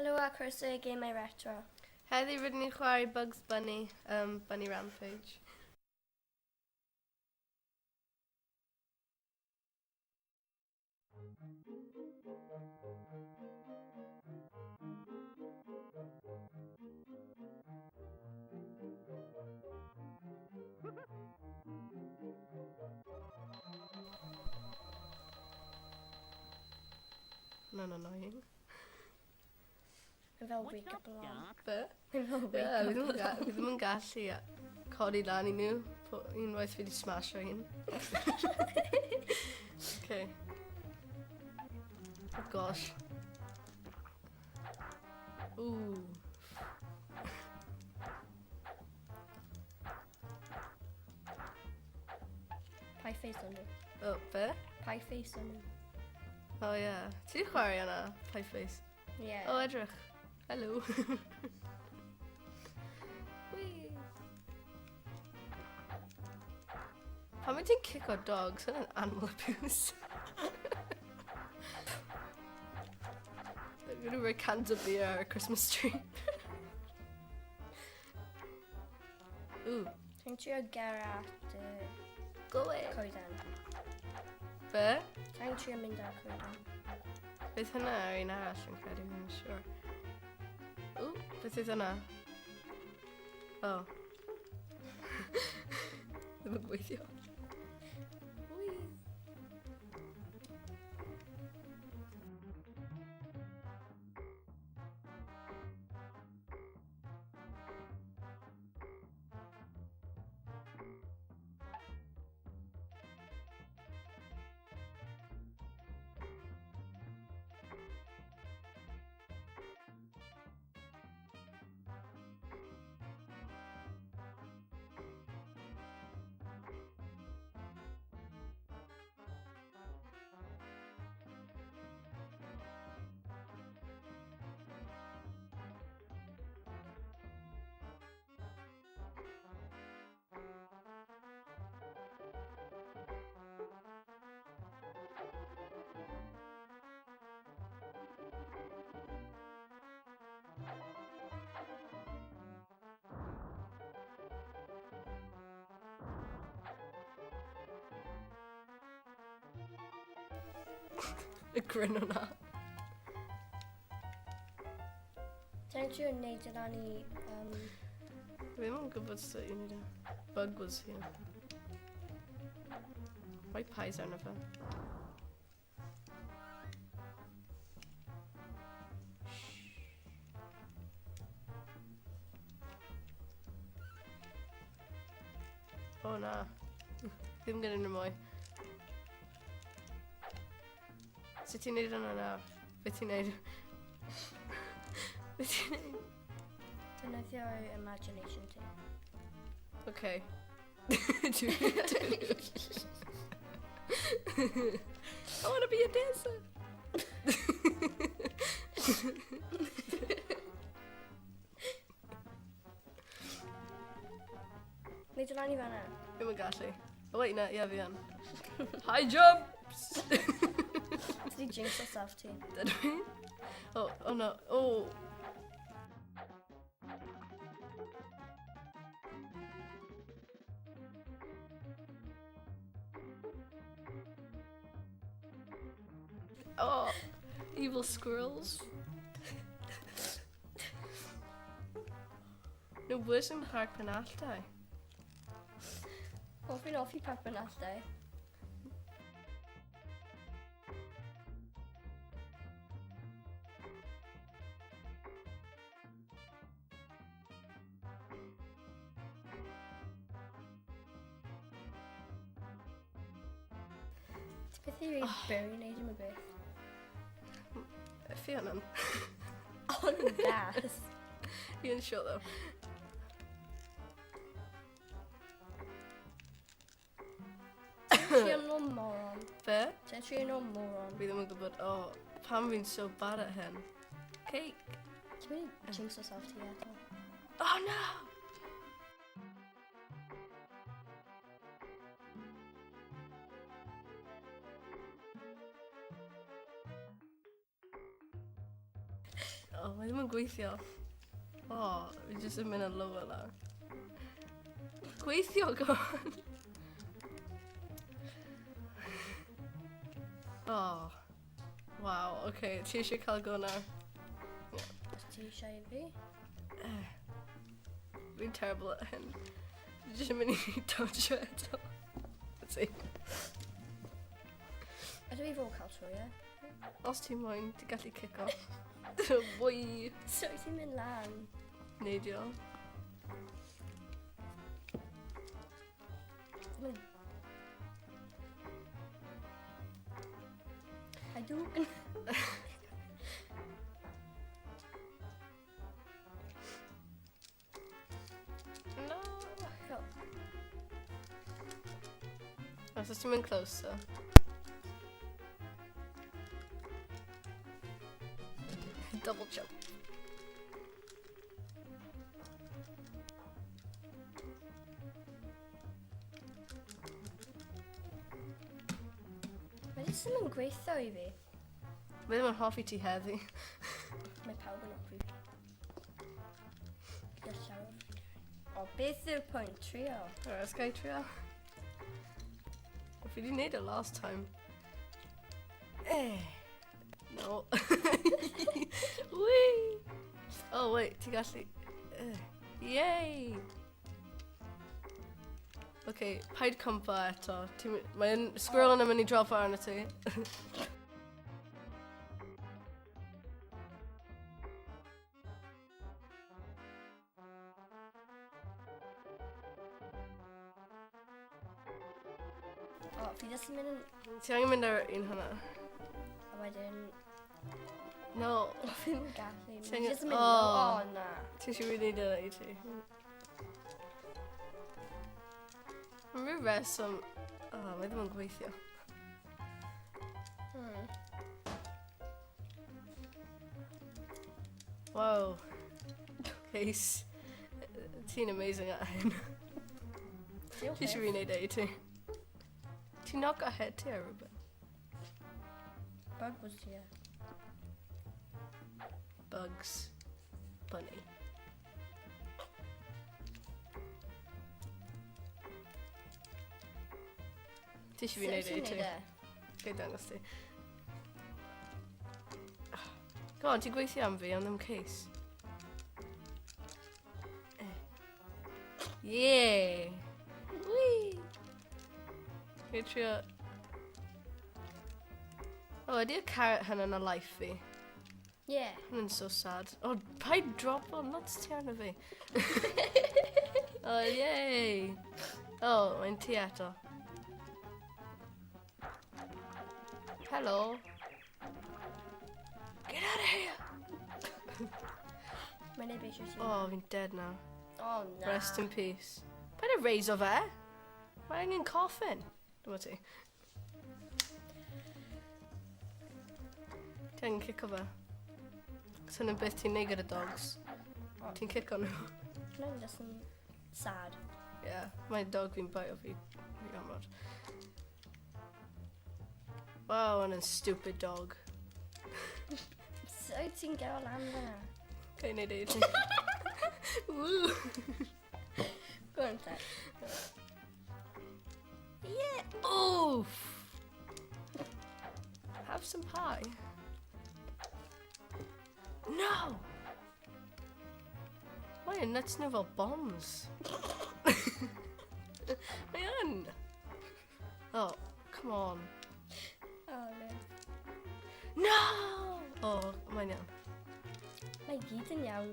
Helo a croeso i Gemau Retro. Heddi rydyn ni'n chwarae Bugs Bunny, um, Bunny Rampage. Hwnna'n annoying. Mae'n fel wake up alarm. Be? Mae'n fel wake yeah, up alarm. Fi ddim yn gallu codi lan i nhw. Unwaith fi wedi smasho un. Okay. Oh gosh. Ooh. Pie face on nhw. Oh, be? Pie face on nhw. Oh yeah. Ti wedi chwarae yna, Pie Face? Yeah. Oh, edrych. Hello. Whee. Pam wyt ti'n cico dogs? Hwnna'n animal abuse. I'm gonna rhoi cans of beer ar a Christmas tree. Ooh. Ti'n trio ger at y Go away. coeden. Be? Ti'n trio mynd ar coeden. Beth hynna ar un arall yn credu, fi'n siŵr. Ooh, beth oedd hynna? Oh. Ddim yn gweithio. Whee. Y grin o'na. Ti'n trio neud e lan i... Fi ddim yn gwybod sut i wneud e. Bug was here. Rhoi pies arno fe. O na. Ddim gen unrhyw mwy. Sut ti'n neud hwnna nawr? Be ti'n neud? Be ti'n neud? Defnyddio imagination ti. Okay. I want to be a dancer. Neud e lan i fan'na. Ddim yn gallu. Oh, wait, na, ie, fi yn. High jumps! Ti di jinx yourself ti. Dydw i? Oh, oh no, oh. Oh, evil squirrels. No, worse yn Parc Penalltau. O, fi'n hoffi Parc Penalltau. Ti beth i rei byr i wneud am y beth? Fionan. Ond gas. Fi yn sure though. Ti'n trio nôl moron. Be? Ti'n trio nôl moron. Fi ddim yn gwybod, oh, pam fi'n so bad at hyn. Cake. Ti'n mynd i jinx yourself ti eto. Oh no! Oh, mae ddim yn gweithio. Oh, fi jyst yn mynd yn lower lawr. Gweithio, go on. Oh. Wow, oce. Okay. Ti eisiau cael go nawr? Os ti eisiau i fi? Fi'n terrible at hyn. Fi jyst yn mynd i dodge eto. Let's see. Ydw i fod cael trwy e? Os ti'n moyn, ti'n gallu kick off. Wee. So ti'n mynd lan? Neidio. I do. No. Os oes ti'n mynd closer. Double jump. Mae jyst ddim yn gweithio i fi. Mae ddim yn hoffi ti heddi. Mae pawb yn hoffi. Gyda llawer o ffrindiau. O, beth yw'r pwynt trio? Alright, let's go trio. Fi di wneud e last time. Eh. No. Whee! Oh, wait, ti'n gallu... Eh. Yay! Okay, paid cwmpa eto. Mae'n squirrel yn mynd i dropo arno ti. O, fi jyst yn mynd yn... Ti angen mynd ar un hwnna. A wedyn... No. O, fi'n gallu. Ti Fi angen- jyst yn mynd... Oh. O, na. Ti eisiau fi wneud yna i ti? Mae rhyw reswm... Oh, mae ddim yn gweithio. Wow. Case. Ti'n amazing at hyn. Ti eisiau fi wneud e i ti? Ti'n knock ahead ti ar rhywbeth? Bug was here. Bugs. Bunny. Ti eisiau fi wneud e i ti? Ga i dangos ti. Go on, ti'n gweithio am fi, ond ddim case. Eh. Yeah! Whee! Fi'n trio... Oh, ydy'r carrot hynny'n y life fi? Yeah. Hynny'n so sad. Oh, paid drop o nuts ti arno fi. Oh, yay! Oh, mae'n ti eto. Hello. Get out of here! Mae'n neud eisiau ti. Oh, fi'n dead now. Oh, na. Rest in peace. Paid a raise o fe. Mae angen coffin. Dyma ti. Ti angen cico fe. Cos hynny'n beth ti'n neud gyda dogs. Ti'n cico nhw. Mae'n just yn sad. Yeah, mae dog fi'n bite o fi. Fi gormod. Wow, and a stupid dog. So ti'n gael lan fyna? Ga i neud e i ti. Woo! Go on te. Yeah! Oof! Have some pie. No! Mae'n nuts nhw fel bombs. Mae yn! Oh, come on. Oh, no. No! Oh, mae'n iawn. Mae gyd yn iawn.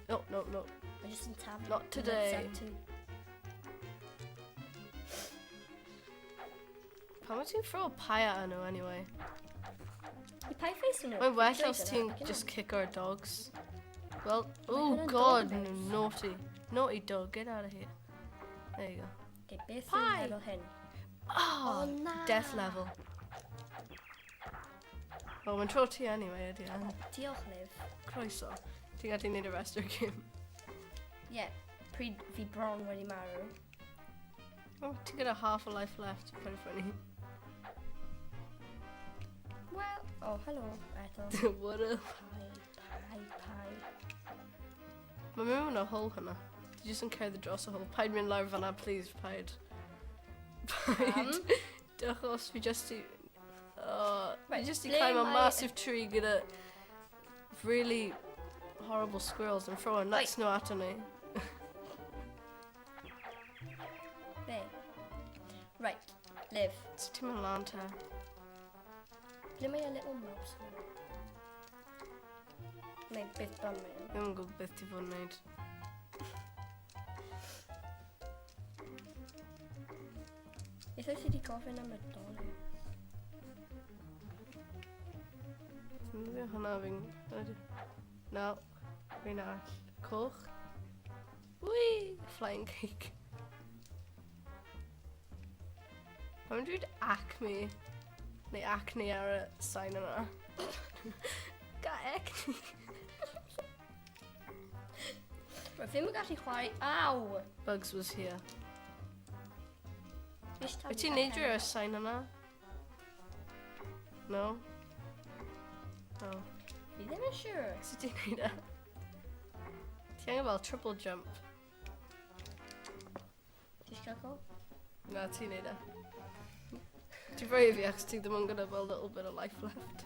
No, no, no. Mae jyst yn taflu. Not today. nuts at ti. Pam wyt ti'n throw a pie at nhw anyway? I pie face nhw. Mae'n well os ti'n just kick our dogs. Well, oh hwnna'n god, dog abuse. naughty. Naughty dog, get out of here. There you go. Okay, beth yw'n Pie. lefel hyn? Oh, Oh, na. Death level. Well, mae'n tro ti anyway, ydy e? Diolch, Liv. Croeso. Ti'n gallu neud y rest o'r game. Ie, yeah, pryd fi bron wedi marw. Oh, ti'n gyda half a life left. Pretty funny. Well, oh, helo, eto. What up? Pie. Ai, pai. Mae mynd mewn y hole hwnna. Ti jyst yn cerdded dros y hole. Paid mynd lawr fan'na, please, paid. Paid. Achos fi just i... Oh, fi Right, just i ble climb a mae- massive tree gyda really horrible squirrels and throw nuts nhw ato ni. Be? Right, live. So ti'n mynd lan te? Ble mae y little mobs yna? Neu beth bron mae o. Ddim yn gwybod beth ti fod yn neud. Beth wyt ti wedi gofyn am y dolyg? Defnyddio hwnna fi'n... No, fi'n arall. Coch. Whee! Flying cake. Mae'n dweud acme. Neu acne ar y sign yna. Ga acne. Right, fi'n gallu chwarae... Aw! Bugs was here. Fi eisiau Wyt ti'n neidio ar y sign yna? No? Oh. Fi ddim yn siŵr. Sut ti'n neud e? Ti angen fel triple jump. Ti eisiau cael go? Na, ti'n neud e. Ti'n rhoi i fi achos ti ddim yn gyda fel little bit of life left.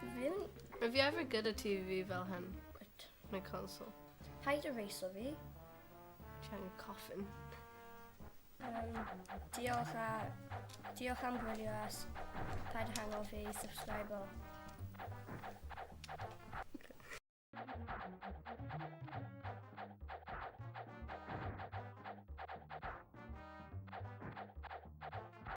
Fi ddim yn... Have you ever gyda TV fel hyn? Right. Neu console? Paid y race o fi. Ti angen coffin. Diolch am gwylio as. Paid â hango fi, subscribe o.